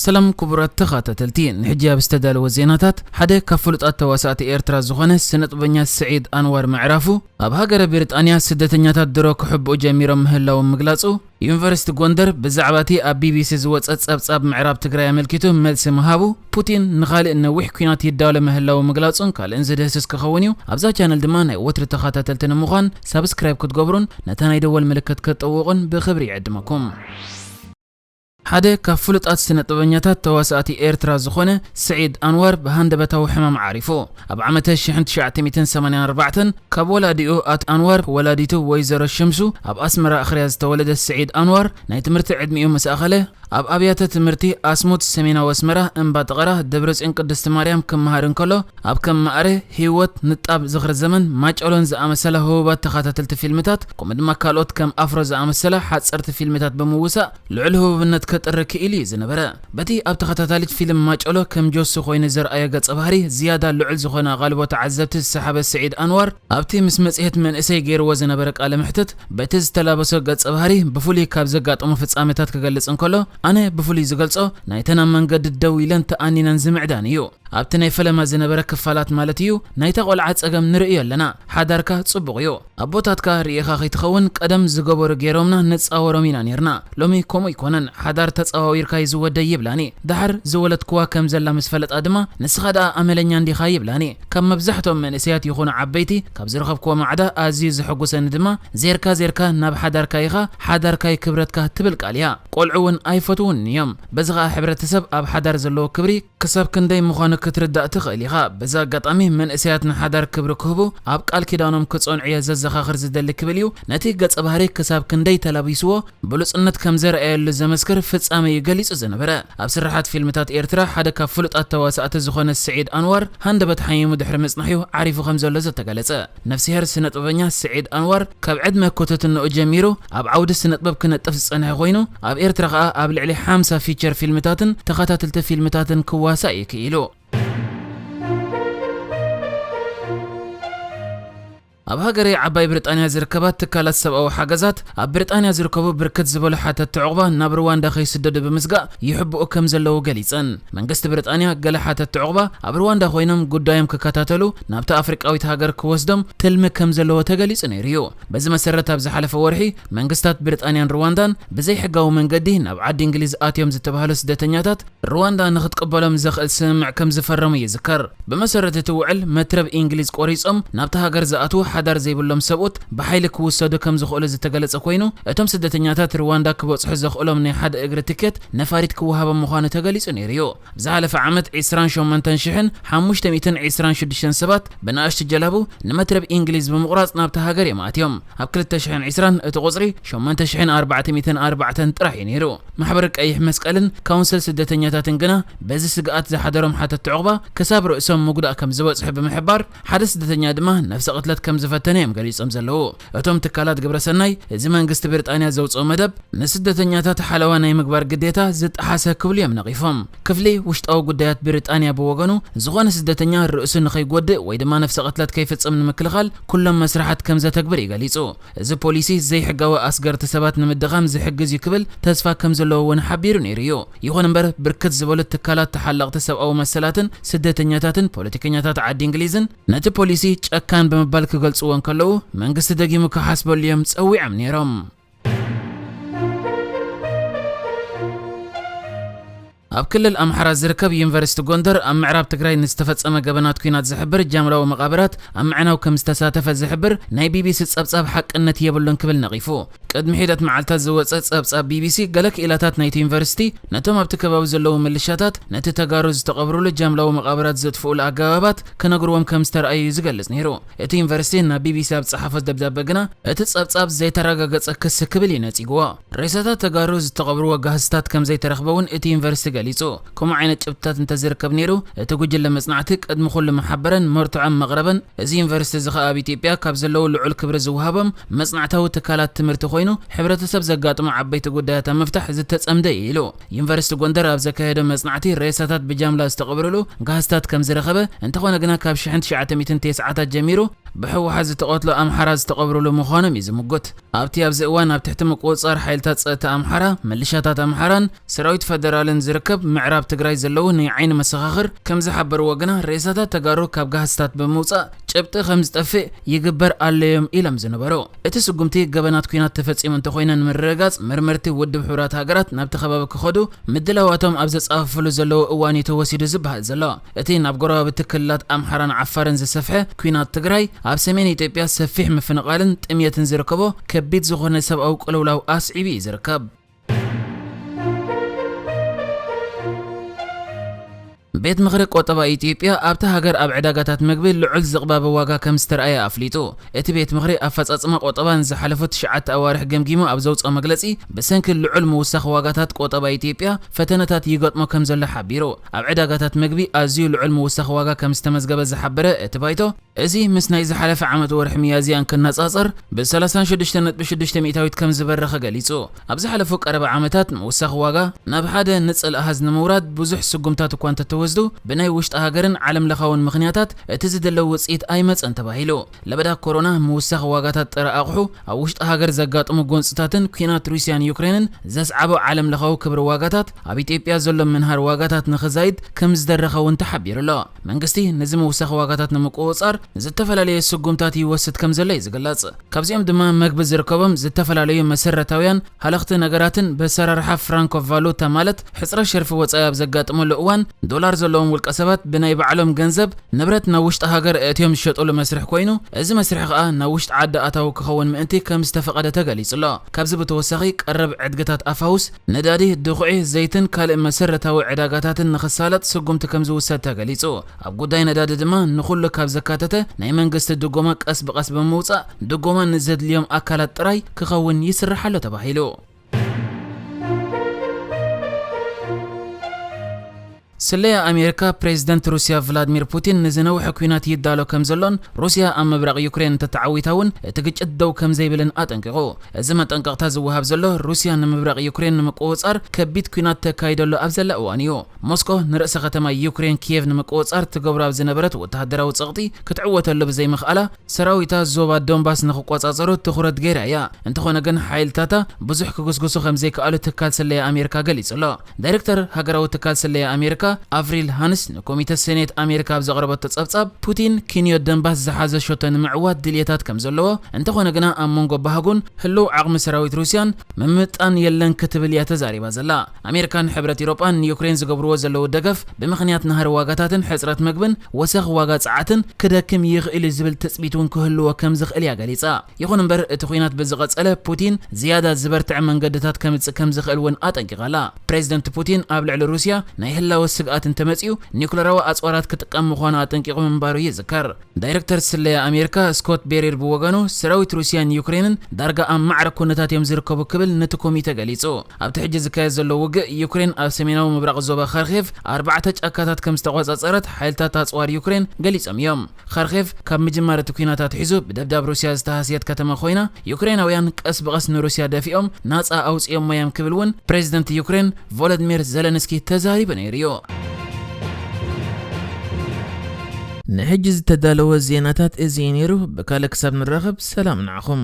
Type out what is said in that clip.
ሰላም ክቡራት ተኸታተልቲ፣ ንሕጂ ኣብ ዝተዳለወ ዜናታት፣ ሓደ ካብ ፍሉጣት ተዋሳእቲ ኤርትራ ዝኾነ ስነጥበበኛ ስዒድ ኣንዋር ምዕራፉ፣ ኣብ ሃገረ ብሪጣንያ ስደተኛታት ድሮ ክሕብኡ ጀሚሮም ምህላዎም ምግላጹ፣ ዩኒቨርሲቲ ጎንደር ብዛዕባ እቲ ኣብ ቢቢሲ ዝወጸ ጸብጻብ ምዕራብ ትግራይ ኣመልኪቱ መልሲ ምሃቡ፣ ፑቲን ንኻልእ ነዊሕ ኲናት ይዳሎ ምህላዉ ምግላጹን ካልእን ዝድህስስ ክኸውን እዩ። ኣብዛ ቻነል ድማ ናይ ወትሪ ተኸታተልቲ ንምዃን ሳብስክራይብ ክትገብሩን ነታ ናይ ደወል ምልክት ክትጥውቑን ብኽብሪ ይዕድመኩም። ሓደ ካብ ፍሉጣት ስነ ጥበበኛታት ተዋሳእቲ ኤርትራ ዝኾነ ስዒድ ኣንዋር ብሃንደበታዊ ሕማም ዓሪፉ። ኣብ ዓመተ ሽሕን ትሽዓተ ሚእትን ሰማንያን ኣርባዕተን ካብ ወላዲኡ ኣቶ ኣንዋር ወላዲቱ ወይዘሮ ሸምሱ ኣብ ኣስመራ ኣኽርያ ዝተወለደ ስዒድ ኣንዋር ናይ ትምህርቲ ዕድሚኡ ምስ ኣኸለ ኣብ ኣብያተ ትምህርቲ ኣስሙት ሰሜናዊ ኣስመራ እምባ ጠቐራ ደብረጽዮን ቅድስቲ ማርያም ክመሃር እንከሎ ኣብ ከም ማእረ ህይወት ንጣብ ዝኽሪ ዘመን ማጨሎን ዝኣመሰላ ህቡባት ተኸታተልቲ ፊልምታት ከምኡ ድማ ካልኦት ከም ኣፍሮ ዝኣመሰላ ሓጸርቲ ፊልምታት ብምውሳእ ልዑል ህቡብነት ከጥሪ ክኢሉ እዩ ዝነበረ። በቲ ኣብ ተኸታታሊት ፊልም ማጨሎ ከም ጆሲ ኮይኑ ዘርኣዮ ገጸ ባህሪ ዝያዳ ልዑል ዝኾነ ኣቓልቦ ተዓዘብቲ ዝሰሓበ ስዒድ ኣንዋር ኣብቲ ምስ መጽሔት መንእሰይ ገይርዎ ዝነበረ ቃለ መሕትት በቲ ዝተላበሶ ገጸ ባህሪ ብፍሉይ ካብ ዘጋጠሞ ፍጻሜታት ክገልጽ እንከሎ ኣነ ብፍሉይ ዝገልጾ ናይተን ኣብ መንገዲ ደው ኢለን ተኣኒነን ዝምዕዳን እዩ። ኣብቲ ናይ ፈለማ ዝነበረ ክፋላት ማለት እዩ ናይታ ቆልዓ ጸገም ንርእዮ ኣለና። ሓዳርካ ጽቡቕ እዩ። ኣቦታትካ ርኢኻ ከይትኸውን ቀደም ዝገበሩ ገይሮምና ንጻወሮም ኢና ኔርና። ሎሚ ከምኡ ኣይኮነን። ሓዳር ተጻዋዊርካ እዩ ዝወደይ ይብላኒ። ደሓር ዝወለድክዋ ከም ዘላ ምስ ፈለጣ ድማ ንስኻ ደኣ ኣመለኛ እንዲኻ ይብላኒ። ካብ መብዛሕትኦም መንእሰያት ይኹኑ ዓበይቲ ካብ ዝረኸብክዎ ማዕዳ ኣዝዩ ዘሐጉሰኒ ድማ ዜርካ ዜርካ ናብ ሓዳርካ ኢኻ፣ ሓዳርካይ ክብረትካ ትብል ቃል እያ። ቆልዑ እውን ኣይፈትውንን እዮም። በዚ ኸኣ ሕብረተሰብ ኣብ ሓዳር ዘለዎ ክብሪ ክሳብ ክንደይ ምዃኑ ክትርዳእ ትኽእል ኢኻ። በዚ ኣጋጣሚ መንእሰያት ንሓዳር ክብሪ ክህቡ ኣብ ቃል ኪዳኖም ክጸንዑ እየ ዘዘኻኽር ዝደሊ ክብል እዩ ነቲ ገጸ ባህሪ ክሳብ ክንደይ ተላቢስዎ ብሉጽነት ከም ዘርኣየሉ ዘመስክር ፍጻመ እዩ ገሊጹ ዝነበረ። ኣብ ስርሓት ፊልምታት ኤርትራ ሓደ ካብ ፍሉጣት ተዋሳእቲ ዝኾነ ስዒድ ኣንዋር ሃንደበት ሓሚሙ ድሕሪ ምጽናሕ'ዩ ዓሪፉ ከም ዘሎ ዝተገለጸ። ነፍስሄር ስነ ጥበበኛ ስዒድ ኣንዋር ካብ ዕድመ ኮተትንኡ ጀሚሩ ኣብ ዓውዲ ስነ ጥበብ ክነጥፍ ዝጸንሐ ኮይኑ ኣብ ኤርትራ ከኣ ኣብ ልዕሊ ሓምሳ ፊቸር ፊልምታትን ተኸታተልቲ ፊልምታትን ክዋሳእ እዩ ክኢሉ። ኣብ ሃገረ ዓባይ ብሪጣንያ ዝርከባ ትካላት ሰብኣዊ ሓገዛት ኣብ ብሪጣንያ ዝርከቡ ብርክት ዝበሉ ሓተትቲ ዑቕባ ናብ ሩዋንዳ ከይስደዱ ብምስጋእ ይሕብኡ ከም ዘለዉ ገሊጸን። መንግስቲ ብሪጣንያ ገለ ሓተትቲ ዑቕባ ኣብ ሩዋንዳ ኮይኖም ጉዳዮም ክከታተሉ ናብታ ኣፍሪቃዊት ሃገር ክወስዶም ትልሚ ከም ዘለዎ ተገሊጹ ነይሩ እዩ። በዚ መሰረት ኣብ ዝሓለፈ ወርሒ መንግስታት ብሪጣንያን ሩዋንዳን ብዘይሕጋዊ መንገዲ ናብ ዓዲ እንግሊዝ ኣትዮም ዝተባህሉ ስደተኛታት ሩዋንዳ ንክትቅበሎም ዘኽእል ስምምዕ ከም ዝፈረሙ ይዝከር። ብመሰረት እቲ ውዕል መትረብ ኢንግሊዝ ቆሪጾም ናብታ ሃገር ዝኣትዉ ሓዳር ዘይብሎም ሰብኡት ብሓይሊ ክውሰዱ ከም ዝኽእሉ ዝተገለጸ ኮይኑ እቶም ስደተኛታት ሩዋንዳ ክበጽሑ ዘኽእሎም ናይ ሓደ እግሪ ትኬት ነፋሪት ክወሃቦም ምዃኑ ተገሊጹ ነይሩ እዩ። ዝሓለፈ ዓመት ዕስራን ሸሞንተን ሽሕን ሓሙሽተ ሚእትን ዕስራን ሽዱሽተን ሰባት ብንኣሽቱ ጀላቡ ንመትረብ ኢንግሊዝ ብምቑራጽ ናብታ ሃገር እዮም ኣትዮም። ኣብ ክልተ ሽሕን ዕስራን እቲ ቁጽሪ ሸሞንተ ሽሕን ኣርባዕተ ሚእትን ኣርባዕተን ጥራሕ እዩ ነይሩ። ማሕበር ቀይሕ መስቀልን ካውንስል ስደተኛታትን ግና በዚ ስግኣት ዝሓደሮም ሓተትቲ ዑቕባ ክሳብ ርእሶም ምጉዳእ ከም ዝበጽሑ ብምሕባር ሓደ ስደተኛ ድማ ነፍሰ ቅትለት ከም ዝፈተነ እዮም ገሊጾም ዘለዉ። እቶም ትካላት ግብረሰናይ እዚ መንግስቲ ብሪጣንያ ዘውፅኦ መደብ ንስደተኛታት ሓለዋ ናይ ምግባር ግዴታ ዝጠሓሰ ክብሉ እዮም ነቒፎም። ክፍሊ ውሽጣዊ ጉዳያት ብሪጣንያ ብወገኑ ዝኾነ ስደተኛ ርእሱ ንኸይጎድእ ወይ ድማ ነፍሰ ቅትለት ከይፍጽም ንምክልኻል ኩሎም መስርሓት ከም ዘተግብር እዩ ገሊጹ። እዚ ፖሊሲ ዘይሕጋዊ ኣስገርቲ ሰባት ንምድኻም ዝሕግዝ እዩ ክብል ተስፋ ከም ዘለዎ እውን ሓቢሩ ነይሩ እዩ። ይኹን እምበር ብርክት ዝበሉ ትካላት ተሓለቕቲ ሰብኣዊ መሰላትን ስደተኛታትን ፖለቲከኛታት ዓዲ እንግሊዝን ነቲ ፖሊሲ ጨካን ብምባል ክገልጽዎ እንከለዉ መንግስቲ ደጊሙ ክሓስበሉ እዮም ጸዊዖም ነይሮም። ኣብ ክልል ኣምሓራ ዝርከብ ዩኒቨርሲቲ ጎንደር ኣብ ምዕራብ ትግራይ ንዝተፈጸመ ገበናት ኲናት ዝሕብር ጃምላዊ መቓብራት ኣብ ምዕናው ከም ዝተሳተፈ ዝሕብር ናይ ቢቢሲ ጸብጻብ ሓቅነት የብሉን ክብል ነቒፉ። ቅድሚ ሒደት መዓልታት ዝወጸ ጸብጻብ ቢቢሲ ገለ ክኢላታት ናይቲ ዩኒቨርሲቲ ነቶም ኣብቲ ከባቢ ዘለዉ ምልሻታት ነቲ ተጋሩ ዝተቐብሩሉ ጃምላዊ መቓብራት ዘጥፍኡሉ ኣገባባት ክነግርዎም ከም ዝተረኣዩ እዩ ዝገልጽ ነይሩ። እቲ ዩኒቨርሲቲ ናብ ቢቢሲ ኣብ ጸሓፎ ደብዳበ ግና እቲ ጸብጻብ ዘይተረጋገጸ ክሲ ክብል እዩ ነጺግዎ። ሬሳታት ተጋሩ ዝተቐብርዎ ጋህስታት ከም ዘይተረኽበ እውን እቲ ዩኒቨርሲቲ ገሊጹ። ከምኡ ዓይነት ጭብጥታት እንተዝርከብ ነይሩ እቲ ጉጅለ መጽናዕቲ ቅድሚ ኩሉ ምሓበረን መርትዖም መቕረበን። እዚ ዩኒቨርሲቲ እዚ ኸኣ ኣብ ኢትዮጵያ ካብ ዘለዉ ልዑል ክብሪ ዝወሃቦም መጽናዕታዊ ትካላት ትምህርቲ ኮይኑ ሕብረተሰብ ዘጋጥሙ ዓበይቲ ጉዳያት ኣብ ምፍታሕ ዝተጸምደ እዩ ኢሉ። ዩኒቨርሲቲ ጎንደር ኣብ ዘካየዶ መጽናዕቲ ሬሳታት ብጃምላ ዝተቐብርሉ ጋህስታት ከም ዝረኸበ እንተኾነ ግና ካብ ሽሕን ትሽዓተ ሚእትን ተስዓታት ጀሚሩ ብህወሓት ዝተቐትሉ ኣምሓራ ዝተቐብሩሉ ምዃኖም እዩ ዝምጉት። ኣብቲ ኣብዚ እዋን ኣብ ትሕቲ ምቁጽጻር ሓይልታት ጸጥታ ኣምሓራ፣ ምልሻታት ኣምሓራን ሰራዊት ፈደራልን ዝርከብ ምዕራብ ትግራይ ዘለዉ ናይ ዓይኒ መሰኻኽር ከም ዝሓበርዎ ግና፣ ሬሳታት ተጋሩ ካብ ጋህስታት ብምውጻእ ጭብጢ ከም ዝጠፍእ ይግበር ኣለዮም ኢሎም ዝነበሩ። እቲ ስጉምቲ ገበናት ኲናት ተፈጺሙ እንተኾይነ ንምርግጋጽ፣ መርመርቲ ውድብ ሕቡራት ሃገራት ናብቲ ከባቢ ክኸዱ ምድላዋቶም ኣብ ዘጻፈፍሉ ዘለዉ እዋን እዩ ተወሲዱ ዝበሃል ዘሎ። እቲ ናብ ጎረባብቲ ክልላት ኣምሓራን ዓፋርን ዝሰፍሐ ኲናት ትግራይ፣ ኣብ ሰሜን ኢትዮጵያ ሰፊሕ ምፍንቓልን ጥምየትን ዝርከቦ ከቢድ ዝኾነ ሰብኣዊ ቅልውላው ኣስዒቡ እዩ ዝርከብ። ቤት ምኽሪ ቆጠባ ኢትዮጵያ ኣብታ ሃገር ኣብ ዕዳጋታት መግቢ ልዑል ዝቕባበ ዋጋ ከም ዝተረኣየ ኣፍሊጡ። እቲ ቤት ምኽሪ ኣፈጻጽማ ቆጠባ ንዝሓለፉ ትሽዓተ ኣዋርሕ ገምጊሙ ኣብ ዘውፅኦ መግለፂ፣ ብሰንኪ ልዑል ምውሳኽ ዋጋታት ቆጠባ ኢትዮጵያ ፈተነታት ይገጥሞ ከም ዘሎ ሓቢሩ። ኣብ ዕዳጋታት መግቢ ኣዝዩ ልዑል ምውሳኽ ዋጋ ከም ዝተመዝገበ ዝሓበረ እቲ ባይቶ፣ እዚ ምስ ናይ ዝሓለፈ ዓመት ወርሒ ሚያዝያ እንክነጻጸር ብ ሰላሳ ሽዱሽተ ነጥቢ ሽዱሽተ ሚእታዊት ከም ዝበረኸ ገሊጹ። ኣብ ዝሓለፉ ቀረባ ዓመታት ምውሳኽ ዋጋ ናብ ሓደ ንጽል ኣሃዝ ንምውራድ ብዙሕ ስጉምታት እኳ እንተተወስዱ፣ ብናይ ውሽጢ ሃገርን ዓለም ለኻውን ምኽንያታት እቲ ዝድለ ውጽኢት ኣይመጸን ተባሂሉ። ለበዳ ኮሮና፣ ምውሳኽ ዋጋታት ጥረ ኣቑሑ፣ ኣብ ውሽጢ ሃገር ዘጋጥሙ ጎንጽታትን ኲናት ሩስያን ዩክሬንን ዘስዓቦ ዓለም ለኻዊ ክብሪ ዋጋታት ኣብ ኢትዮጵያ ዘሎ ምንሃር ዋጋታት ንኽዛይድ ከም ዝደረኸ እውን ተሓቢሩ ኣሎ። መንግስቲ ነዚ ምውሳኽ ዋጋታት ንምቁጽጻር ዝተፈላለየ ስጉምታት ይወስድ ከም ዘሎ እዩ ዝግለጽ። ካብዚኦም ድማ መግቢ ዝርከቦም ዝተፈላለዩ መሰረታውያን ሃለኽቲ ነገራትን ብኣሰራርሓ ፍራንኮ ቫሉታ ማለት ሕጽረት ሸርፊ ወጻኢ ኣብ ዘጋጥመሉ እዋን ዶላር ዘለዎም ውልቀ ሰባት ብናይ ባዕሎም ገንዘብ ንብረት ናብ ውሽጢ ሃገር ኣእትዮም ዝሸጥሉ መስርሕ ኮይኑ፣ እዚ መስርሕ ከኣ ናብ ውሽጢ ዓዲ ኣታዊ ክኸውን ምእንቲ ከም ዝተፈቐደ ተገሊጹ ኣሎ። ካብዚ ብተወሳኺ ቀረብ ዕድግታት ኣፋውስ፣ ነዳዲ፣ ድኹዒ፣ ዘይትን ካልእ መሰረታዊ ዕዳጋታትን ንኽሳለጥ ስጉምቲ ከም ዝውሰድ ተገሊጹ። ኣብ ጉዳይ ነዳዲ ድማ ንኹሉ ካብ ዘካተተ ናይ መንግስቲ ድጎማ ቀስ ብቐስ ብምውጻእ ድጎማ ንዘድልዮም ኣካላት ጥራይ ክኸውን ይስራሕ ኣሎ ተባሂሉ። ስለያ ኣሜሪካ ፕሬዚደንት ሩስያ ቭላድሚር ፑቲን ንዝነውሐ ኲናት ይዳሎ ከም ዘሎን ሩስያ ኣብ ምብራቕ ዩክሬን እንተተዓዊታ እውን እቲ ግጭት ደው ከም ዘይብልን ኣጠንቂቑ። እዚ መጠንቀቕታ ዝወሃብ ዘሎ ሩስያ ንምብራቕ ዩክሬን ንምቁጽጻር ከቢድ ኲናት ተካይደሉ ኣብ ዘላ እዋን እዩ። ሞስኮ ንርእሰ ከተማ ዩክሬን ኪየቭ ንምቁጽጻር ትገብሮ ኣብ ዝነበረት ወተሃደራዊ ጸቕጢ ክትዕወተሉ ብዘይምኽኣላ፣ ሰራዊታ ዞባ ዶንባስ ንኽቆጻጸሩ ትኹረት ገይራ እያ። እንተኾነ ግን ሓይልታታ ብዙሕ ክጉስጉሱ ከም ዘይከኣሉ ትካል ስለያ ኣሜሪካ ገሊጹ ኣሎ። ዳይሬክተር ሃገራዊ ትካል ስለያ ኣሜሪካ ኣቭሪል ሃንስ ንኮሚተ ሴኔት ኣሜሪካ ኣብ ዘቕረበቶ ጸብጻብ፣ ፑቲን ኪንዮ ደንባስ ዝሓዘ ሸቶ ንምዕዋት ድልየታት ከም ዘለዎ፣ እንተኾነ ግና ኣብ መንጎ ባህጉን ህልው ዓቕሚ ሰራዊት ሩስያን ምምጣን የለን ክትብል እያ ተዛሪባ ዘላ። ኣሜሪካን ሕብረት ኤውሮጳን ንዩክሬን ዝገብርዎ ዘለዉ ደገፍ ብምኽንያት ናህሪ ዋጋታትን ሕጽረት መግብን ወሰኽ ዋጋ ጸዓትን ክደክም ይኽእል እዩ ዝብል ትጽቢት እውን ክህልዎ ከም ዝኽእል እያ ገሊጻ። ይኹን እምበር፣ እቲ ኲናት ብዝቐጸለ፣ ፑቲን ዝያዳ ዝበርትዐ መንገድታት ከምጽእ ከም ዝኽእል እውን ኣጠንቂቓ ኣላ። ፕሬዚደንት ፑቲን ኣብ ልዕሊ ሩስያ ናይ ህላወ ስግኣት እንተመጺኡ፣ ኒውክለራዊ ኣጽዋራት ክጥቀም ምዃኑ ኣጠንቂቑ ምንባሩ ይዝከር። ዳይሬክተር ስለያ ኣሜሪካ ስኮት ቤሪር ብወገኑ፣ ሰራዊት ሩስያን ዩክሬንን ዳርጋ ኣብ ማዕረ ኩነታት እዮም ዝርከቡ ክብል ነቲ ኮሚተ ገሊጹ። ኣብቲ ሕጂ ዝካየድ ዘሎ ውግእ፣ ዩክሬን ኣብ ሰሜናዊ ምብራቕ ዞባ ኸርኬቭ ኣርባዕተ ጫካታት ከም ዝተቖጻጸረት ሓይልታት ኣጽዋር ዩክሬን ገሊጾም እዮም። ኸርኬቭ ካብ ምጅማር እቲ ኲናት ኣትሒዙ ብደብዳብ ሩስያ ዝተሃስየት ከተማ ኮይና፣ ዩክሬናውያን ቀስ ብቐስ ንሩስያ ደፊኦም ናጻ ኣውጺኦሞ እዮም ክብል እውን ፕሬዚደንት ዩክሬን ቮሎዲሚር ዘለንስኪ ተዛሪቡ ነይሩ እዩ። ንሕጂ ዝተዳለወ ዜናታት እዚ እዩ ነይሩ። ብካልእ ክሳብ ንራኸብ ሰላም ንዓኹም።